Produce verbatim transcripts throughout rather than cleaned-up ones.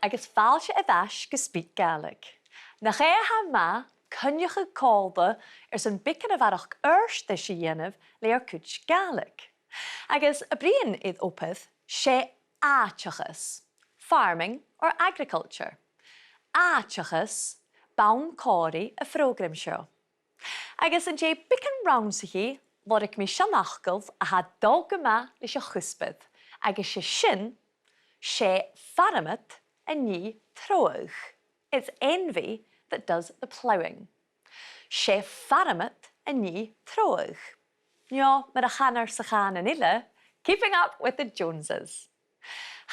agus fàilte air ais gu SpeakGaelic. Nach e a tha math coinneachadh còmhla airson beagan a bharrachd adhartais a dhèanamh le ar cuid Gàidhlig. Agus a' bruidhinn air obair, 's e àiteachas, farming or agriculture. Àiteachas, bonn còmhraidh a' phrògraim seo. Agus an dèidh beagan rannsachaidh, lorg mi seanfhacal a tha a' dol gu math leis a' chuspair, agus 's e sin, 's e farmad a nì treabhadh. It's envy that does the ploughing. 'S e farmad a nì treabhadh. No, mar a chanar sa chànan eile, keeping up with the Joneses.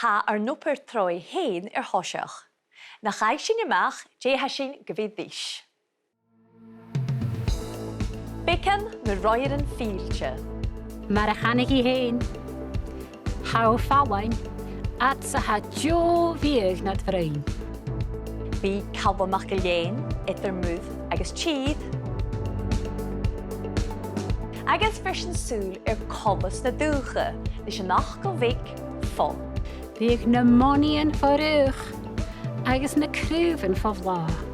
Tha ar n-obair treabhaidh fhèin air thoiseach. Nach fhaigh sinn a-mach dè tha sinn gu bhith ris. Beagan mu roimhrean fillte. Mar a chanadh i fhèin, tha thu a' faighinn fhad 's a tha deagh bhiadh nad bhroinn. Bidh Calum MacIlleathain eadar muir agus tìr. Agus bheir sinn sùil air coltas na dùthcha leis an fhacal bheag fo. Bidh na monaidhean fo fhraoch agus na craobhan fo bhlàth.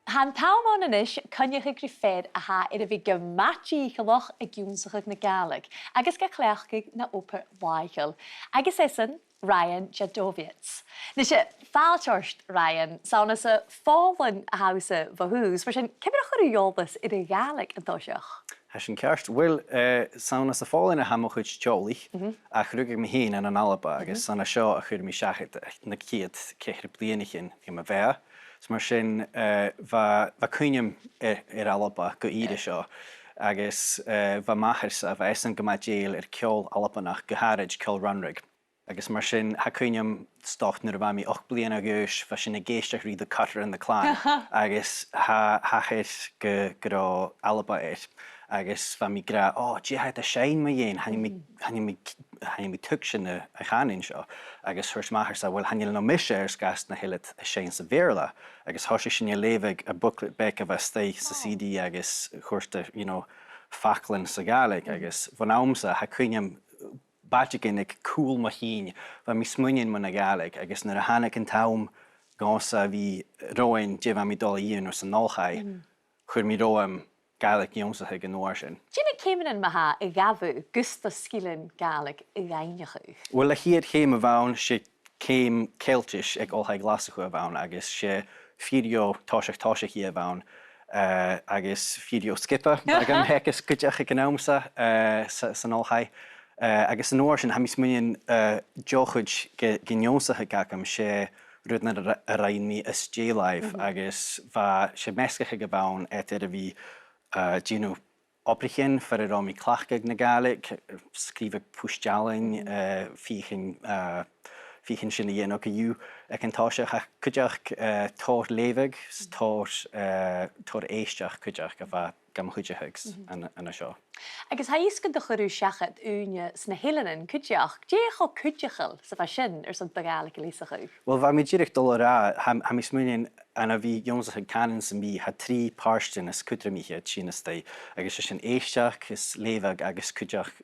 Tha an t-àm ann a-nis coinneachadh ri fear a tha air a bhith gu math dìcheallach ag ionnsachadh na Gàidhlig agus ga cleachdadh na obair làitheil. Agus esan Ryan Jadowitz. Nise, fàilte ort, Ryan, 's ann às a' Phòlainn a tha thusa bho thùs, mar sin, ciamar a chuir thu eòlas air a' Ghàidhlig an toiseach? Tha sin ceart. Uill, eh, 's ann às a' Phòlainn a tha mo chuid teaghlaich, ach rugadh mi fhìn ann an Alba, agus 's ann an seo a chuir mi seachad na ciad ceithir bliadhnaichean aig mo bheatha. So mar sin, eh, bha, bha cuimhne agam air, air Alba gu ìre seo, agus, eh, bha m' athair-sa, bha esan gu math dèidheil air ceòl Albannach, gu h-àraid ceòl Runrig. Agus mar sin, tha cuimhne agam, 's dòcha nuair a bha mi ochd bliadhna a dh'aois, bha sinn ag èisteachd ri The Cutter and the Clan, agus tha, thachair gu, gu robh Alba air. Agus bha mi ag ràdh, "Ò, dè tha iad a' seinn mu dheidhinn? Chan eil mi, chan eil mi, chan eil mi a' tuigsinn a', a' chànain seo." Agus thuirt m' athair-sa, "Uill, chan eil no mise air sgàth 's nach eil iad a' seinn sa Bheurla." Agus thòisich sinn a' leughadh a' booklet beag a bha a-staigh sa C D agus chuireadh, you know, faclan sa Ghàidhlig. Agus bhon àm-sa, tha cuimhne agam, bàtaigean aig cùl mo chinn, bha mi a' smaoineachadh mun a' Ghàidhlig, agus nuair a thàinig an t-àm dhòmhsa a bhith romhainn dè bha mi a' dol a dhèanamh san oilthigh, chuir mi romham Gàidhlig ionnsachadh an uair sin. Dè na ceumannan ma-thà a ghabh thu gus do sgilean Gàidhlig a dhaingneachadh? Uill, a' chiad cheum a bh' ann, 's e ceum Ceiltis aig Oilthigh Ghlaschu a bh' ann, agus 's e fìor dheagh thoiseach-toiseachaidh a bh' ann, eh, agus fìor dheagh sgioba a bh' agam, theagamh cuideachd aig an àm-sa, eh, sa, san oilthigh. Eh, agus an uair sin, tha mi a' smaoineachadh, eh, deagh chuid de, den ionnsachadh agam, 's e rudan a, a rinn mi às dèidh làimh, agus bha, 's e measgachadh a bh' ann eadar a bhith, eh, dèanamh obraichean far an robh mi a' cleachdadh na Gàidhlig, sgrìobhadh pus-dealain, eh, feuchainn, eh, feuchainn sin a dhèanamh co-dhiù aig an toiseach, ach cuideachd, eh, tòrr leughadh, 's tòrr, eh, tòrr èisteachd cuideachd a bha gam chuideachadh s-, an, an seo. Agus tha fhios gun do chuir thu seachad ùine sna h-Eileanan cuideachd. Dè cho cuideachail 's a bha sin airson do Ghàidhlig a leasachadh? Uill, bha mi dìreach a' dol a ràdh, tha, tha mi a' smaoineachadh, ann a bhith ag ionnsachadh cànain sam bith, tha trì pàirtean as cudromaiche a' tighinn a-steach, agus 's e sin èisteachd is leughadh agus cuideachd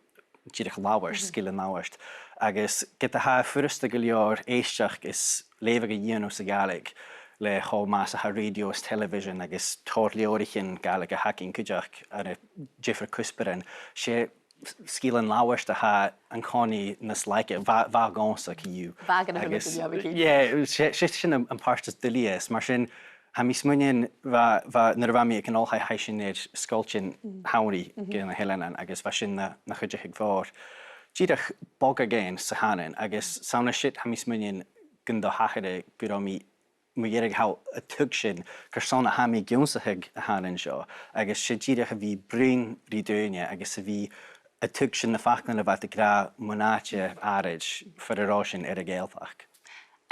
dìreach labhairt, sgilean labhairt. Agus ged a tha e furasta gu leòr èisteachd is leughadh a dhèanamh sa Ghàidhlig, le cho math 's a tha rèidio is television agus tòrr leabhraichean Gàidhlig a th' againn cuideachd air na diofar cuspairean, 's e s-, sgilean labhairt a tha an-còmhnaidh nas laige, bha, bha dhòmhsa co-dhiù. Bha gu leòr. Agus, yeah, 's e, 's e sin am, am pàirt as duilghe, is mar sin, tha mi a' smaoineachadh, bha, bha, nuair a bha mi aig an oilthigh, chaidh sinn air sgoiltean shamhraidh gu na h-Eileanan, agus bha sin na, na chuideachadh mhòr. Dìreach bogadh againn sa chànan, agus 's ann an sin, tha mi a' smaoineachadh gun do thachair e gu robh mi mu dheireadh thall a' tuigsinn carson a tha mi ag ionnsachadh a' chànain seo, agus 's e dìreach a bhith a' bruidhinn ri daoine agus a bhith a' tuigsinn na faclan a bha iad ag ràdh mun àite àraid far an robh sinn air a' Ghàidhealtachd.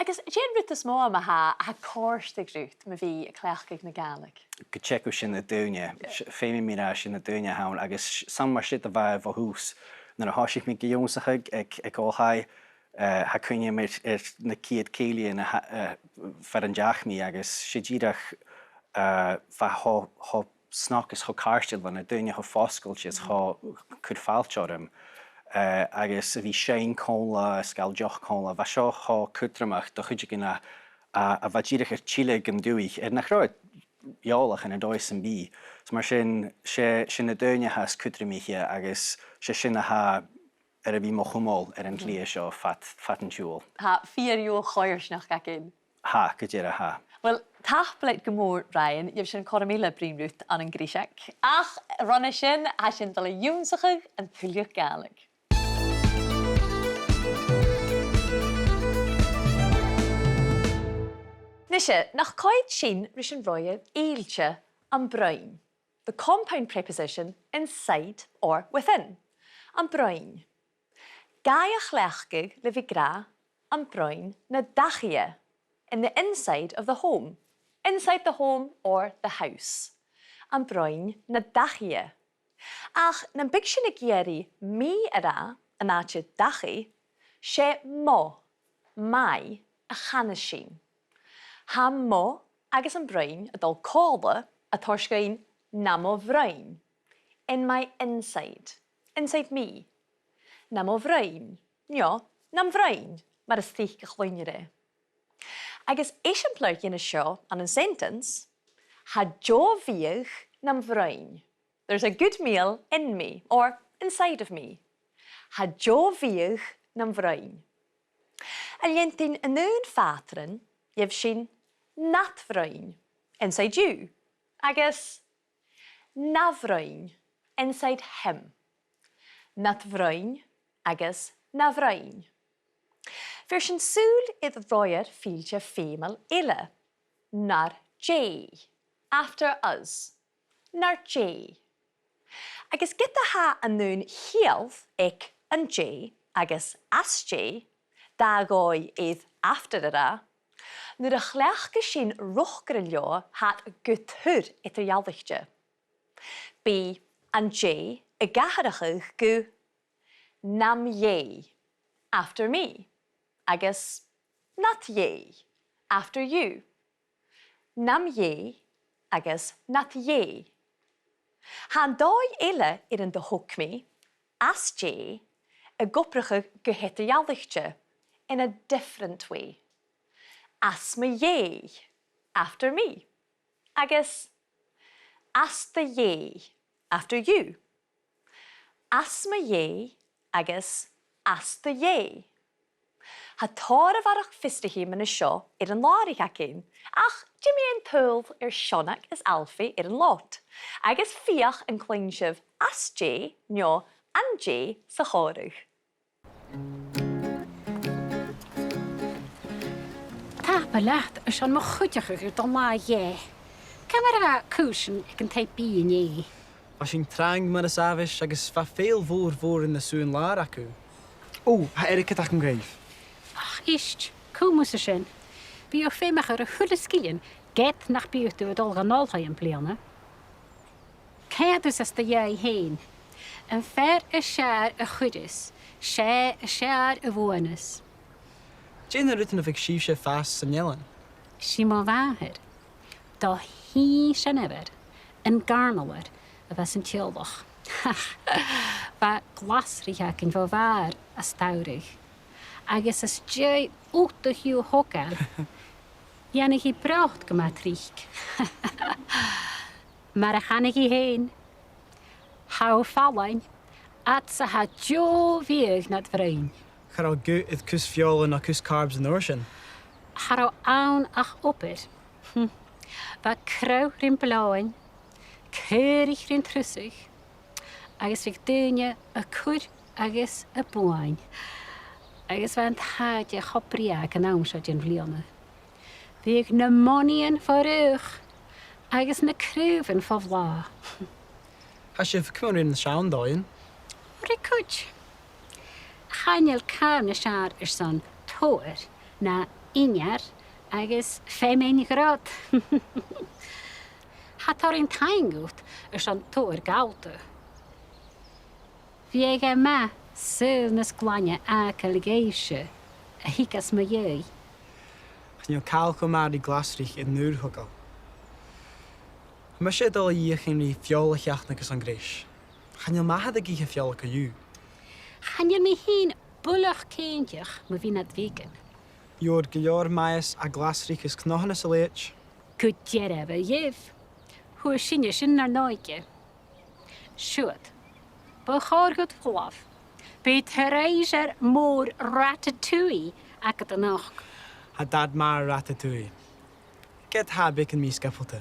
Agus dè an rud as motha ma-thà a tha a' còrdadh riut mu bhith a' cleachdadh na Gàidhlig? Gun teagamh sinn na daoine. Yeah. S-, feumaidh mi ràdh, 's e na daoine a th' ann, agus s-, 's ann mar sin a bha e bho thùs. Nuair a thòisich mi ag ionnsachadh aig, aig oilthigh, eh, tha cuimhne agam air, air na ciad cèilidhean a tha, eh, far an deach mi agus 's e dìreach, eh, bha e cho, cho snog is cho càirdeil, bha na daoine cho fosgailte is cho cur fàilte orm. eh, agus a bhith a' seinn còmhla, a' gabhail deoch còmhla, bha seo cho cudromach do chuideigin a, a, a bha dìreach air tilleadh dhan dùthaich, air nach robh iad eòlach ann an dòigh sam bith. So mar sin, 's e, 's e na daoine a tha as cudromaiche agus 's e sin a tha air a bhith mo chumail air an t-slighe seo fad, fad an t-siubhail. Tha fìor dhòigh-choimhearsnachd againn. Tha, gu dearbh, tha. Uill, tapadh leat gu mòr, Ryan, gheibh sinn cothrom eile bruidhinn riut ann an greiseag. Ach, ron a sin, tha sinn a' dol a dh'ionnsachadh an tuilleadh Gàidhlig. Nise, nach coimhead sinn ris an roimhe fhillte am broinn? The compound preposition inside or within. Am broinn. Gabhaidh a chleachdadh le bhith ag ràdh am broinn na dachaighe. In the inside of the home. Inside the home or the house. Am broinn na dachaighe. Ach nam biodh sinn ag iarraidh mi a ràdh an àite dachaigh, 's e mo, my, a chanas sinn. Tha mo agus am broinn a' dol còmhla a' toirt dhuinn na mo bhroinn. In my inside. Inside me. Na mo bhroinn. No, nam bhroinn, mar as tric a chluinnear e. Agus eisimpleir dhen a seo ann an sentence, tha deagh bhiadh nam bhroinn. There's a good meal in me, or inside of me. Tha deagh bhiadh nam bhroinn. A' leantainn an aon phàtran, gheibh sinn nad bhroinn, inside you, agus na bhroinn, inside him. Nad bhroinn agus na bhroinn. Bheir sinn sùil air roimhear fhillte feumail eile. Nar dèidh. After us. Nar dèidh. Agus ged a tha an aon chiall aig an dèidh agus às dèidh, dà dhòigh air after a ràdh, nuair a chleachdas sinn rocair leotha, tha iad gu tur eadar-dhealaichte. Bidh an dèidh ag atharrachadh gu nam dhèidh, after me, agus nad dhèidh, after you. Nam dhèidh agus nad dhèidh. Tha an dòigh eile air an do thog mi, às dèidh, ag obrachadh gu h-eadar-dhealaichte, in a different way. Às mo dhèidh, after me. Agus às do dhèidh, after you. Às mo dhèidh agus às do dhèidh. Tha tòrr a bharrachd fiosrachaidh mu na seo air an làraich againn, ach dèanamaid an t-sùil air Seonag is Alfie air an lot, agus feuch an cluinn sibh às dèidh no an dèidh sa chòmhradh. Tapadh leat airson mo chuideachadh air do là-dhà. Ciamar a bha cùisean aig an taigh-bìdh an-dè? Bha sinn trang mar as àbhaist agus bha fèill mhòr mhòr air na sùbhan-làir agaibh. Ò, tha airgead agam dhuibh. Ach ist, cùm thusa sin. Bidh feum agad air a h-uile sgillinn ged nach bi thu a' dol dhan oilthigh am-bliadhna. Coimhead thusa às do dhèidh fhèin. Am fear as fheàrr a chuireas, 's e as fheàrr a bhuaineas. Dè na rudan a bhiodh sibhse a' fàs san eilean? 'S i mo mhàthair. Do shìn-seanmhair, an gàirnealair, a bha san teaghlach. Bha glasraich againn bho bhàrr as t-samhradh. Agus às dèidh ùta a thogail, dhèanadh i brot gu math tric. Mar a chanadh i fhèin, tha thu fallain, fhad 's a tha deagh bhiadh nad bhroinn. Cha robh guth air cus feòla no cus carbs an uair sin. Cha robh ann ach obair. Hm. Bha crodh rim bleoghainn, caoraich rim trusadh, agus bhiodh daoine a' cur agus a' buain. Agus bha an t-àite cho brèagha aig an àm seo den bhliadhna. Bhiodh na monaidhean fo fhraoch agus na craobhan fo bhlàth. Tha sibh a' cumail ri na seann dòighean. Ri cuid. Chan eil càil nas fheàrr airson todhar na innear agus feamainn ghrod. Tha tòrr taing dhut airson todhar gallta. Bhiodh e math saoghal nas glaine fhàgail dhuibhse a thig às mo dhèidh. Chan eil càil cho math ri glasraich air an ùr-thogail. Tha mise a' dol a dh'fheuchainn ri feòil a sheachnadh airson greis. Chan eil m' athair ag ithe feòla co-dhiù. Chan eil mi fhìn buileach cinnteach mu bhith nad bheagan. Gheibhear gu leòr maise à glasraich is cnothan is a leithid. Gu dearbh, a Dhè. Fhuair sinne sin nar n-òige. Siuthad, bu chòir dhut falbh. Bidh treidhsear mòr ratatouille agad a-nochd. Tha Dad math air ratatouille. Ged tha e beagan mì-sgiobalta.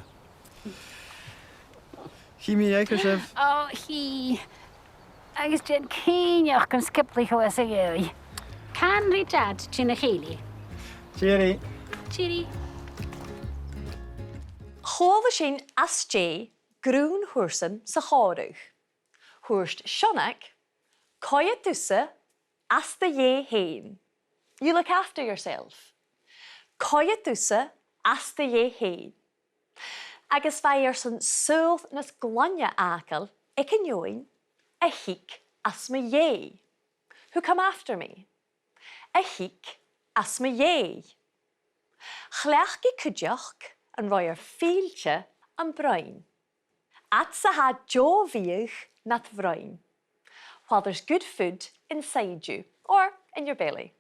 Chì mi a dh'aithghearr sibh. Ò, chì. Agus dèan cinnteach gun sgioblaich thu às a dhèidh. Can ri Dad tighinn a chèilidh. Tìoraidh. Tìoraidh. Chuala sinn às dèidh grunn chùrsan sa chòmhradh. Thuirt Seonag, coimhead thusa às do dhèidh fhèin. You look after yourself. Coimhead thusa às do dhèidh fhèin. Agus bha e airson saoghal nas glaine fhàgail aig an fheadhainn a thig às mo dhèidh. Who come after me. A thig às mo dhèidh. Chleachd i cuideachd an roimhear fillte am broinn. Fhad 's a tha deagh bhiadh nad bhroinn. While there's good food inside you, or in your belly.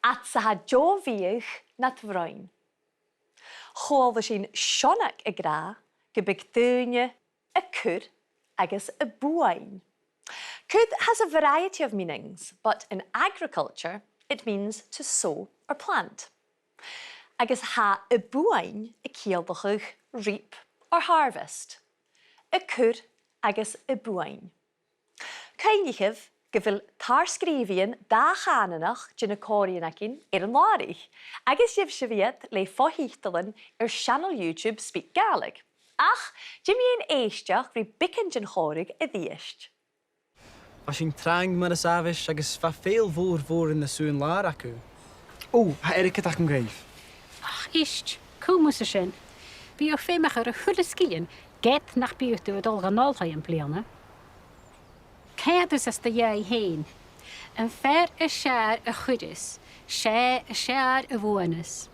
Fhad 's a tha deagh bhiadh nad bhroinn. Chuala sinn Seonag ag ràdh gum biodh daoine a' cur agus a' buain. Cur has a variety of meanings, but in agriculture it means to sow or plant. Agus tha a' buain a' ciallachadh reap or harvest. A' cur agus a' buain. Cuimhnichibh gu bheil tar-sgrìobhaidhean dà-chànanach de na còmhraidhean againn air an làraich, agus gheibh sibh iad le fo-thiotalan air seanail YouTube SpeakGaelic. Ach, dè mu dheidhinn èisteachd ri beagan den chòmhradh a-rithist? Bha sinn trang mar as àbhaist agus bha fèill mhòr mhòr air na sùbhan-làir agaibh. Ò, tha airgead agam dhuibh. Ach, ist, cùm thusa sin. Bidh thu feumach air a h-uile sgillinn ged nach bi thu a' dol dhan oilthigh am-bliadhna. Coimhead thusa às do dhèidh fhèin. Am fear as fheàrr a chuireas, 's e as fheàrr a bhuaineas.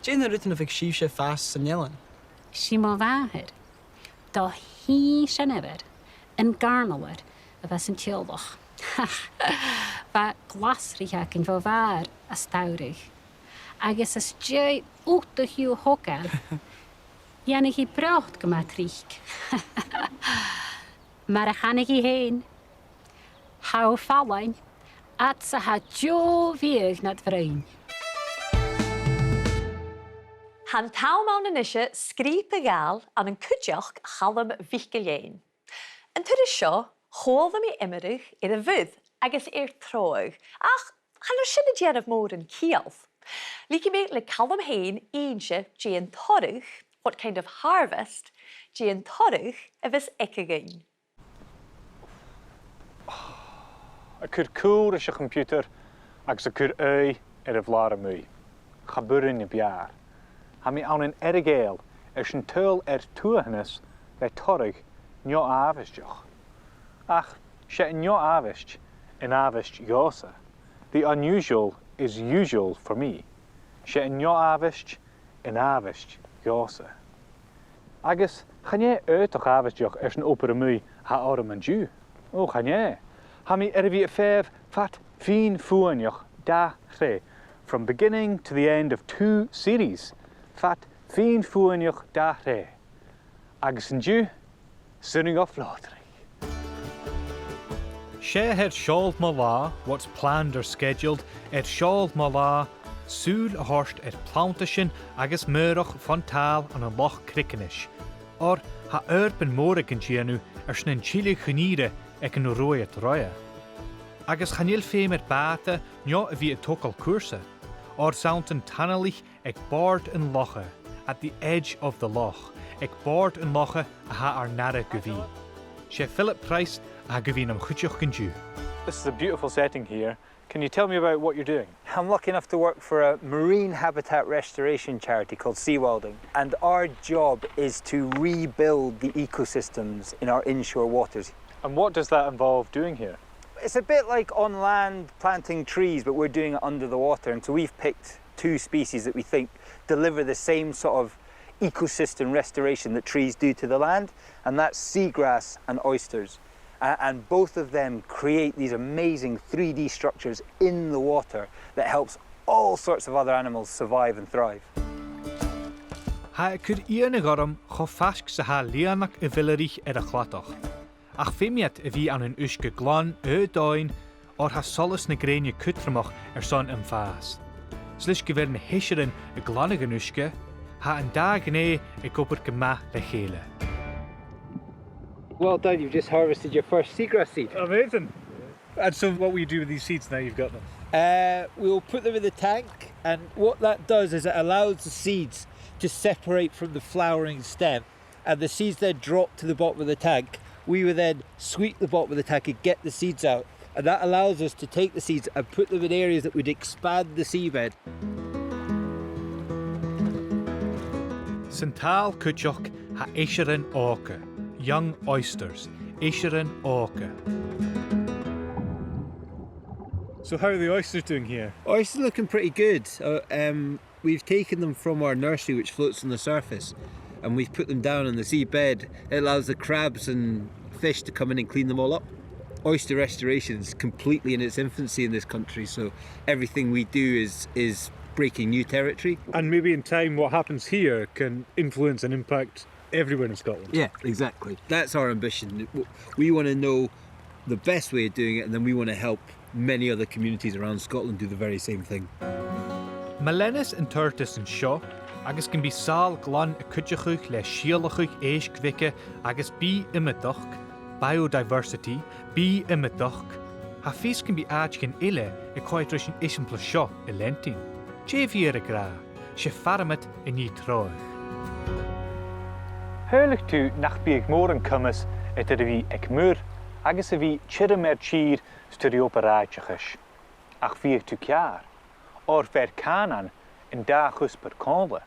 Dè na rudan a bhiodh sibhse a' fàs san eilean? 'S e mo mhàthair. Do shìn-seanmhair, an gàirnealair, a bha san teaghlach. Bha glasraich againn bho bhàrr as t-samhradh. Agus às dèidh uta a thighinn a thogail, dhèanadh i brot gu math tric. Mar a chanadh i fhèin, tha thu fallain, fhad 's a tha deagh bhiadh nad bhroinn. Tha an t-àm ann a-nise sgrìob a ghabhail ann an cuideachd Chaluim MhicIllEathain. An turas seo, chuala mi iomradh air a' mhuir agus air treabhadh, ach chan eil sin a' dèanamh mòran ciall. Leigidh mi le Calum fhèin innse dè an toradh, what kind of harvest, dè an toradh a bhios aige dhuinn. A' cur cùl ris a' choimpiutair agus a' cur aghaidh air a' bhlàr a-muigh. Cha b' urrainn a b' fheàrr. Tha mi ann an Earra-Ghàidheal airson tadhal air tuathanas le toradh neo-àbhaisteach. Ach 's e an neo-àbhaist an àbhaist dhòmhsa. The unusual is usual for me. 'S e an neo-àbhaist an àbhaist dhòmhsa. Agus chan e aodach àbhaisteach airson obair a-muigh a th' orm an-diugh. Ò, chan e. Tha mi air a bhith a' feitheamh fad fìon-fuaimneach dà-rìribh, from beginning to the end of two series, fad fìon-fuaimneach dà-rìribh. Agus an-diugh, 's urrainn dhomh flòdraigeadh. 'S e air seòl mo là, what's planned or scheduled, air seòl mo là, sùil a thoirt air planntaisean agus maorach fon tàl ann an Loch Creaganais. Oir tha oidhirpean mòra gan dèanamh airson an tilleadh chun ìre aig an robh iad roimhe. Agus chan eil feum air bàta neo a bhith a' togail cùrsa, oir 's ann an tanalaich aig bòrd an locha, at the edge of the loch, aig bòrd an locha a tha ar n-aire gu bhith. 'S e Philip Price a tha gu bhith nam chuideachd an-diugh. This is a beautiful setting here. Can you tell me about what you're doing? I'm lucky enough to work for a marine habitat restoration charity called Seawilding, and our job is to rebuild the ecosystems in our inshore waters. And what does that involve doing here? It's a bit like on land planting trees, but we're doing it under the water, and so we've picked two species that we think deliver the same sort of ecosystem restoration that trees do to the land, and that's seagrass and oysters. A-, and both of them create these amazing three D structures in the water that helps all sorts of other animals survive and thrive. Tha e a' cur iongnadh orm cho faisg 's a tha lìonag a' mhillearraich air a' chladach. Ach feumaidh iad a bhith ann an uisge glan aon dòigh, oir tha solas na grèine cudromach airson am fàs. 'S leis gu bheil na h-eisirean a' glanadh an uisge, tha an dà ghnè ag obair gu math le chèile. Well done, you've just harvested your first seagrass seed. Amazing. And so what will you do with these seeds now you've got them? Uh, we'll put them in the tank, and what that does is it allows the seeds to separate from the flowering stem, and the seeds then drop to the bottom of the tank. We would then sweep the bottom of the tank and get the seeds out, and that allows us to take the seeds and put them in areas that would expand the seabed. San t-sàl cuideachd tha eisirean òga, young oysters, eisirean òga. So how are the oysters doing here? Oysters looking pretty good. Uh, um, we've taken them from our nursery, which floats on the surface, and we've put them down on the seabed. It allows the crabs and fish to come in and clean them all up. Oyster restoration is completely in its infancy in this country, so everything we do is, is breaking new territory. And maybe in time what happens here can influence and impact everywhere in Scotland. Yeah, exactly. That's our ambition. W-, we wanna know the best way of doing it, and then we wanna help many other communities around Scotland do the very same thing. Ma leanas an t-adhartas an seo, agus gum bi sàl glan a' cuideachadh le sìolachadh èisg bheaga agus bith-iomadachd, biodiversity, bith-iomadachd, tha fios gum bi àiteachan eile a' coimhead ris an eisimpleir seo a leantainn. Dè bhiodh iad ag ràdh? 'S e farmad a nì treabhadh. Shaoileadh tu nach biodh mòran coimeas eadar a bhith aig muir agus a bhith tioram air tìr 's tu ri obair àiteachais. Ach bhiodh tu ceàrr, oir bheir cànan an dà chuspair còmhla.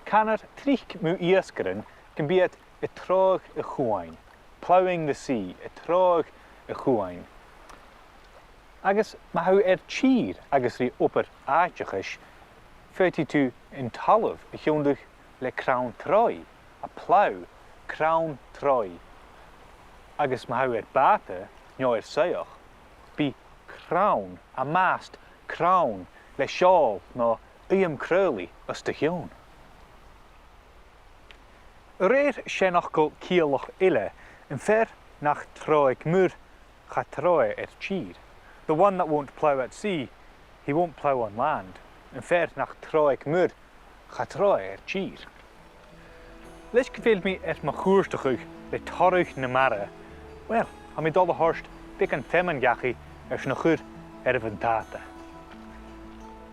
Canar tric mu iasgairean gum bi iad a' treabhadh a' chuain, ploughing the sea, a' treabhadh a' chuain. Agus ma tha thu air tìr agus ri obair àiteachais, faodaidh tu an talamh a thionndadh le crann-treabhaidh, a plough, crann-treabhaidh. Agus ma tha thu air bàta, no air soitheach, bidh crann, a mast, crann le seòl no uidheam craolaidh os do chionn. A rèir seanfhacal ciallach eile, am fear nach treabhadh muir, cha treabhadh e air tìr. The one that won't plough at sea, he won't plough on land. Am fear nach treabhadh muir, cha treabhadh e air tìr. Leis gu bheil mi air mo chuairteachadh le toradh na mara, uill, tha mi a' dol a thoirt beagan feamainn dhachaigh airson a chur air a' bhuntàta.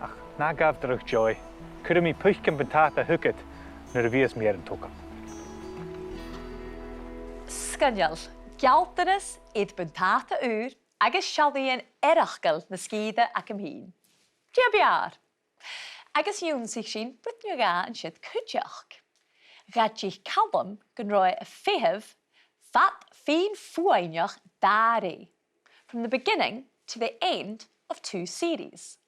Ach na gabh dragh, Joy, cuiridh mi puic am buntàta thugad nuair a bhios mi air an togail. Sgoinneil, gealltanas air buntàta ùr agus seallaidhean eireachdail na sgìre agam fhìn. Dè ur beachd? Agus dh'ionnsaich sinn rud no dhà an siud cuideachd. Dh'aidich Calum gun robh e a' feitheamh fad fìon-fuaimneach dà rèis. From the beginning to the end of two series.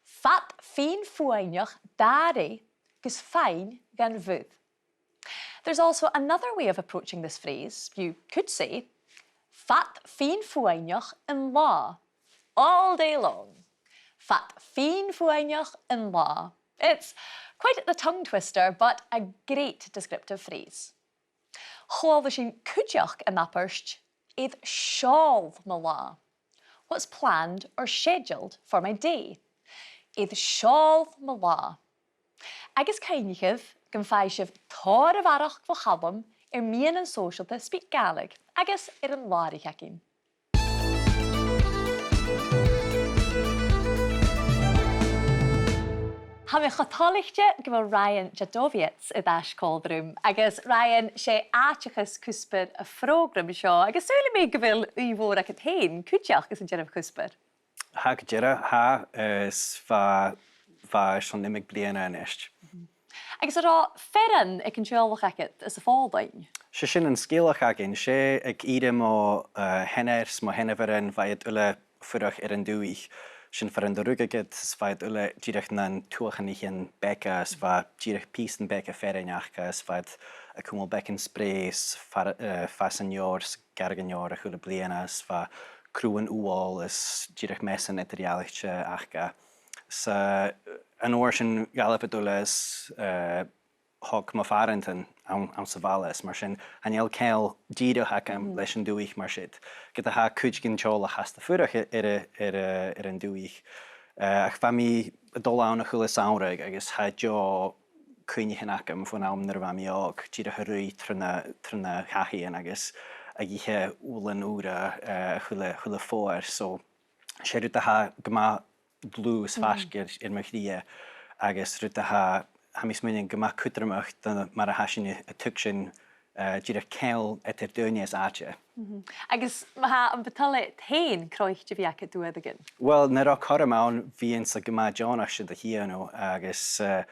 Fad fìon-fuaimneach dà rèis gus faighinn dhan mhuir. There's also another way of approaching this phrase. You could say, fad fìon-fuaimneach an latha. All day long. Fad fìon-fuaimneach an latha. It's quite the tongue twister, but a great descriptive phrase. Chuala sinn cuideachd an abairt, air seòl mo latha. What's planned or scheduled for my day? Air seòl mo latha. Agus cuimhnichibh gum faigh sibh tòrr a bharrachd bho Chalum air meadhanan sòisealta SpeakGaelic agus air an làraich againn. Tha mi cho toilichte gu bheil Ryan Jadowiec air ais còmhla rium, agus Ryan, 's e àiteachas cuspair a' phrògraim seo, agus saoilidh mi gu bheil ùidh mhòr agad fhèin cuideachd anns an dearbh chuspair. Tha gu dearbh, tha, eh, is bha, bha e son iomadh bliadhna a-nis. Agus an robh fearann aig an teaghlach agad anns a' Phòlainn? 'S e sin an sgeulachd againn, 's e aig ìre mo, eh, sheanair 's mo sheanmhairean, bha iad uile a' fuireach air an dùthaich. Sin far an do rugadh iad, is bha iad uile dìreach nan tuathanaich bheaga, is bha dìreach pìosan beaga fearainn aca, is bha iad a' cumail beagan sprèidh is far-, eh, fàs an fheòir is gàrradh an fheòir a h-uile bliadhna, is bha crodh ubhal is dìreach measan eadar-dhealaichte aca. 'S, eh, an uair sin dh'fhalbh iad uile is, eh, thog mo phàrantan ann, anns a' bhaile, is mar sin, chan eil ceangal dìreach agam leis an dùthaich mar siud. Ged a tha cuid den teaghlach fhathast a' fuireach air, air, air, air an dùthaich. Eh, ach bha mi a' dol ann a h-uile samhradh agus tha deagh chuimhneachan agam bhon àm nuair a bha mi òg, dìreach a' ruith tro na, tro na h-achaidhean agus ag ithe ubhlan ùra, eh, a h-uile, a h-uile foghar. So, 's e rud a tha gu math dlùth is faisg air, air mo chridhe, agus rud a tha, tha mi a' smaoineachadh gu math cudromach do mar a tha sinn a' tuigsinn, eh, dìreach ceangal eadar daoine is àite. Agus ma tha, am bu toil leat fhèin croit a bhith agad uaireigin? Well, nuair a tha cothrom ann, bidh mi gu math deònach sin a dhèanamh, agus, eh,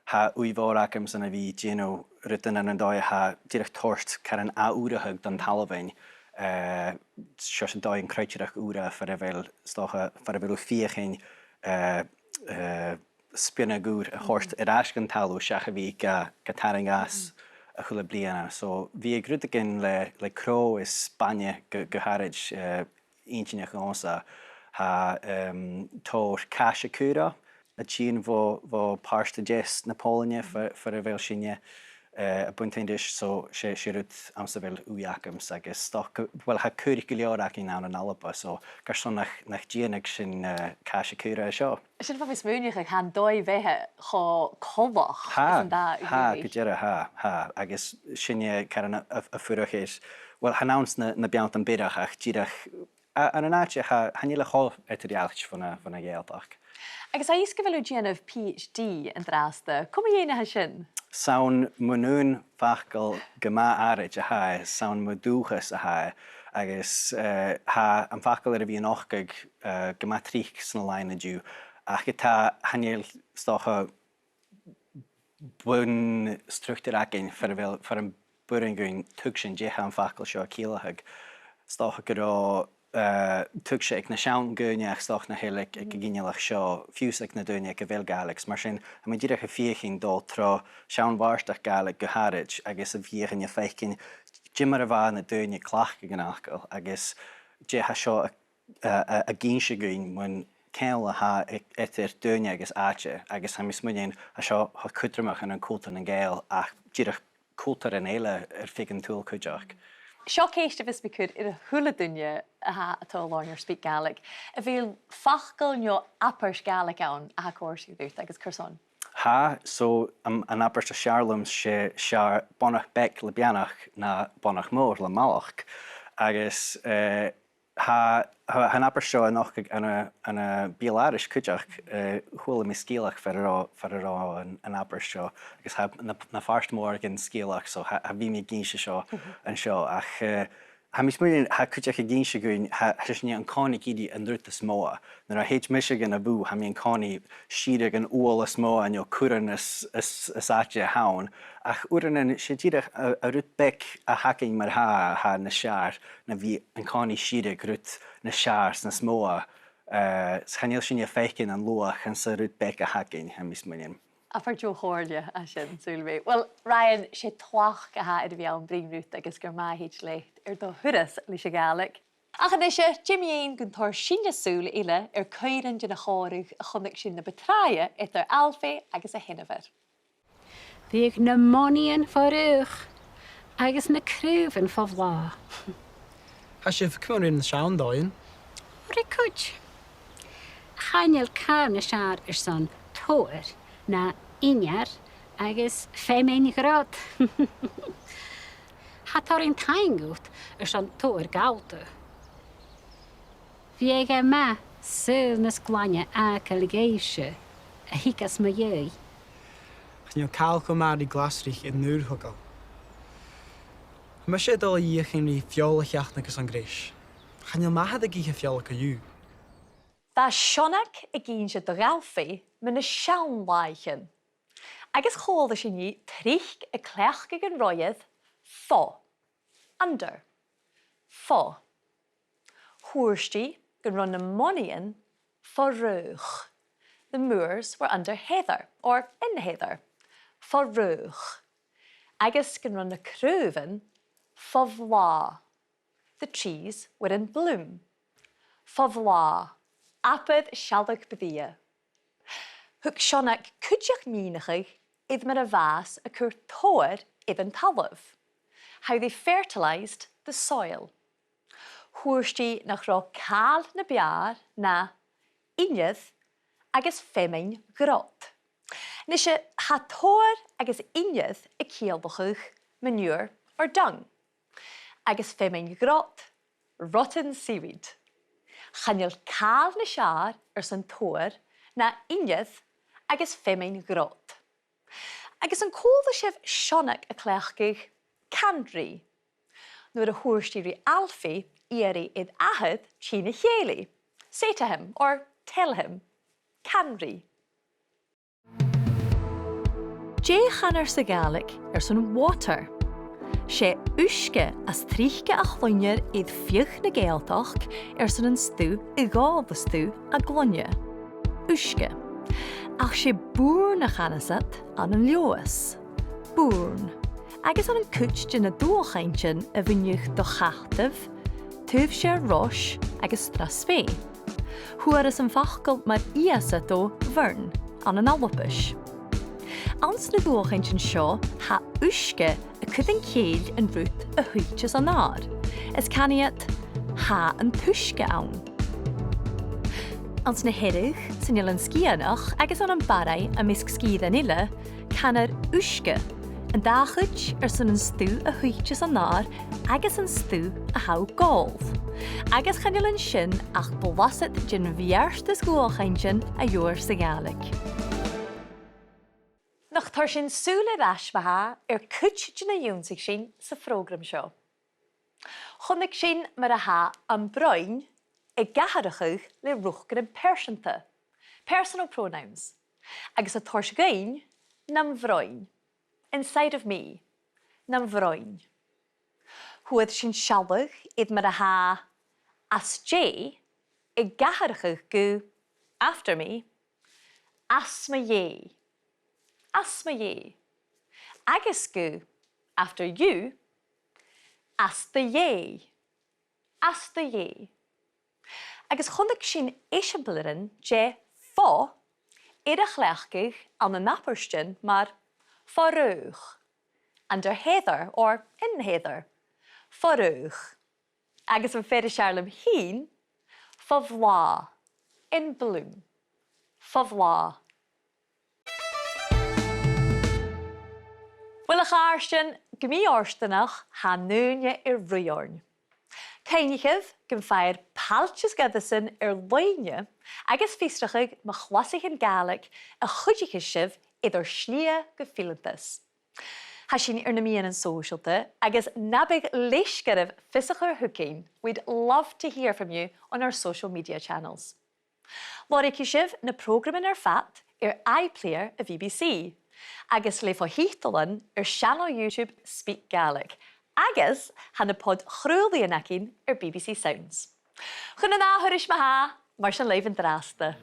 tha ùidh mhòr agam-sa a bhith a' dèanamh rudan ann an dòigh a tha dìreach toirt caran ath-ùrachadh don talamh, eh, seo 's an dòigh an croitearachd ùr far a bheil, 's dòcha, far a bheil thu a' feuchainn, eh, eh, spionnadh ùr a thoirt air ais dhan talamh seach a bhith ga, ga tarraing às a h-uile bliadhna. So bhiodh rudeigin le, le crodh is bainne gu, gu h-àraid, eh, inntinneach dhòmhsa. Tha, em, tòrr càise-caora a' tighinn bho, bho pàirt a deas na Pòlainne far, far a bheil sinne, eh, a' buntainn ris, so 's e, 's e rud anns a bheil ùidh agamsa agus 's dòcha, well, tha caoraich gu leòr againn ann an Alba, so carson nach, nach dèanadh sinn, eh, càise-caora an seo? Sin far am bi mi a' smaoineachadh, tha an dòigh-beatha cho coltach. Tha, is an dà, tha, gu dearbh, tha, tha, agus sinne caran a, a, a' fuireach air, well, chan ann anns na, na beanntan biorach, ach dìreach a, ann an àite a tha, chan eil e cho eadar-dhealaichte bhon a', bhon a' Ghàidhealtachd. Agus tha fhios gu bheil thu a' dèanamh PhD an-dràsta. Cò mu dheidhinn a tha sin? 'S ann mun aon fhacal gu math àraid a tha e, 's ann mu dhùthchas a tha e, agus, eh, tha am facal air a bhith a' nochdadh, eh, gu math tric sna làithean an-diugh, ach tha, chan eil, 's dòcha, bun-structar againn far a bheil, far am b' urrainn dhuinn tuigsinn dè tha am facal seo a' ciallachadh. 'S dòcha gun robh, eh, tuigse aig na seann daoine ach 's dòcha nach eil aig, aig a' ghinealach seo, fiù 's aig na daoine aig a bheil Gàidhlig. Mar sin, tha mi dìreach a' feuchainn dol tro sheann bhàrdachd Ghàidhlig gu h-àraid agus a' feuchainn a' faicinn ciamar a bha na daoine a' cleachdadh an fhacail agus dè tha seo a a, a, ag innse dhuinn mun cheangal a tha e-, eadar daoine agus àite, agus tha mi a' smaoineachadh tha seo cho cudromach ann an cultar nan Gàidheal ach dìreach cultaran eile air feadh an t-saoghail cuideachd. Seo ceist a bhios mi a' cur air a h-uile duine a tha a' tadhal oirnn air SpeakGaelic. A bheil facal no abairt Ghàidhlig ann a tha còrdadh riut agus carson? Tha, so, am, an abairt as fheàrr leam, 's e, 's e bonnach beag le beannachd na bonnach mòr le mallachd. Agus, eh, tha, tha, tha an abairt seo a' nochdadh ann an, ann am beul-aithris cuideachd, eh, chuala mi sgeulachd far an robh, far an robh an, an abairt seo, agus tha na, na phàirt mhòr dhen sgeulachd, so tha, tha, bidh mi ag innse seo an seo, ach, eh, tha mi a' smaoineachadh, tha cuideachd ag innse dhuinn, tha, tha sinn an-còmhnaidh ag iarraidh an rud as motha. Nuair a thèid mise dhan a' bhùth, tha mi an-còmhnaidh a' sireadh an ubhal as motha, no curran as, as, as fhaide a th' ann. Ach uaireannan, 's e dìreach a, an rud beag a th' againn mar-thà, a tha nas fheàrr, na bhith an-còmhnaidh a' sireadh rud nas fheàrr 's nas motha. Eh, 's chan eil sinne a' faicinn an luach anns an rud beag a th' againn, tha mi a' smaoineachadh. Abairt cho comhartail a tha sin, saoilidh mi. Uill, Ryan, 's e tlachd a tha air a bhith ann bruidhinn riut agus gur math a thèid leat air do thuras leis a' Ghàidhlig. Ach a-nise, dè mu dheidhinn gun toir sinn sùil eile air cuibhreann de na chòmhraidhean a chunnaic sinn na bu tràithe eadar Alfie agus a sheanmhair. Bhiodh na monaidhean fo fhraoch agus na craobhan fo bhlàth. Tha sibh a' cumail ri na seann dòighean. Ri cuid. Chan eil càil nas fheàrr airson todhar na innear agus feamainn ghrod. Tha tòrr an taing dhut airson todhar gallta. Bhiodh e math saoghal nas glaine fhàgail dhuibhse a thig às mo dhèidh. Chan eil càil cho math ri glasraich air an ùr-thogail. Tha mise a' dol a dh'fheuchainn ri feòil a sheachnadh airson greis. Chan eil m' athair ag ithe feòla co-dhiù. Bha Seonag ag innse do dh'Alfie mu na seann làithean. Agus chuala sinn i tric a' cleachdadh an ròir fo. Under. Fo. Thuirt i gun robh na monaidhean Fo fhraoch. The moors were under heather, or in heather. Fo fhraoch. Agus gun robh na craobhan fo bhlàth. The trees were in bloom. Fo bhlàth. Abair sealladh brèagha. Thug Seonag cuideachd mìneachadh air mar a bhathas a' cur todhar air an talamh. How they fertilised the soil. Thuirt i nach robh càil na b' fheàrr na innear agus feamainn ghrod. Nise, tha todhar agus innear a' ciallachadh manure or dung, agus feamainn ghrod, rotten seaweed. Chan eil càil nas fheàrr airson todhar na innear agus feamainn ghrod. Agus an cuala sibh Seonag a' cleachdadh can ri? Nuair a thuirt i ri Alfie iarraidh air athair tighinn a chèilidh. Say to him, or tell him. Can ri. Dè chanar sa Ghàidhlig airson water? 'S e uisge as trice a chluinnear air feadh na Gàidhealtachd airson an stuth a dh'fhàsas tu à gloinne. Uisge. Ach 's e bùrn a chanas iad ann an Leòdhas. Bùrn. Agus ann an cuid de na dualchainntean a bhuineadh do chataibh, taobh siar Rois agus Srath Spè. Fhuair iad am facal mar iasad o bhùrn ann an Albais. Anns na dualchainntean seo, tha uisge a' cur an cèill an rud a thuiteas an adhar, is canaidh iad, tha an t-uisge ann. Anns na Hearadh, san Eilean Sgitheanach agus ann am Barraigh am measg sgìrean eile, canar uisge, an dà chuid airson an stuth a thuiteas an adhar agus an stuth a tha thu a' gabhail. Agus chan eil an sin ach blasad den bheartas dhualchainntean a gheibhear sa Ghàidhlig. Nach toir sinn sùil air ais ma-thà air cuid de na dh'ionnsaich sinn sa phrògram seo. Chunnaic sinn mar a tha am broinn ag atharrachadh le riochdairean pearsanta, personal pronouns, agus a' toirt dhuinn nam bhroinn, inside of me, nam bhroinn. Fhuair sinn sealladh air mar a tha às dèidh ag atharrachadh gu after me, às mo dhèidh. Às mo dhèidh. Agus gu after you, às do dhèidh. Às do dhèidh. Agus chunnaic sinn eisimpleirean de fo air a chleachdadh ann an abairtean mar fo fhraoch, under heather or in heather, fo fhraoch. Agus am fear as fheàrr leam fhìn, fo bhlàth, in bloom, fo bhlàth. Uill, a chàirdean, gu mì-fhortanach, tha an ùine air ruith oirnn. Cuimhnichibh gum faighear pailteas gu h-àraidh air-loidhne agus fiosrachadh mu chlasaichean Gàidhlig a chuidicheas sibh air ur slighe gu fileantas. Tha sinn air na meadhanan sòisealta agus na biodh leisg oirbh fios a chur thugainn. We'd love to hear from you on our social media channels. Lorgaidh sibh na prògraman air fad air iPlayer a' B B C, agus le fo-thiotalan air seanail YouTube SpeakGaelic, agus tha na pod-chraolaidhean againn air B B C Sounds. Chun an ath thuras ma-thà, mar sin leibh an-dràsta.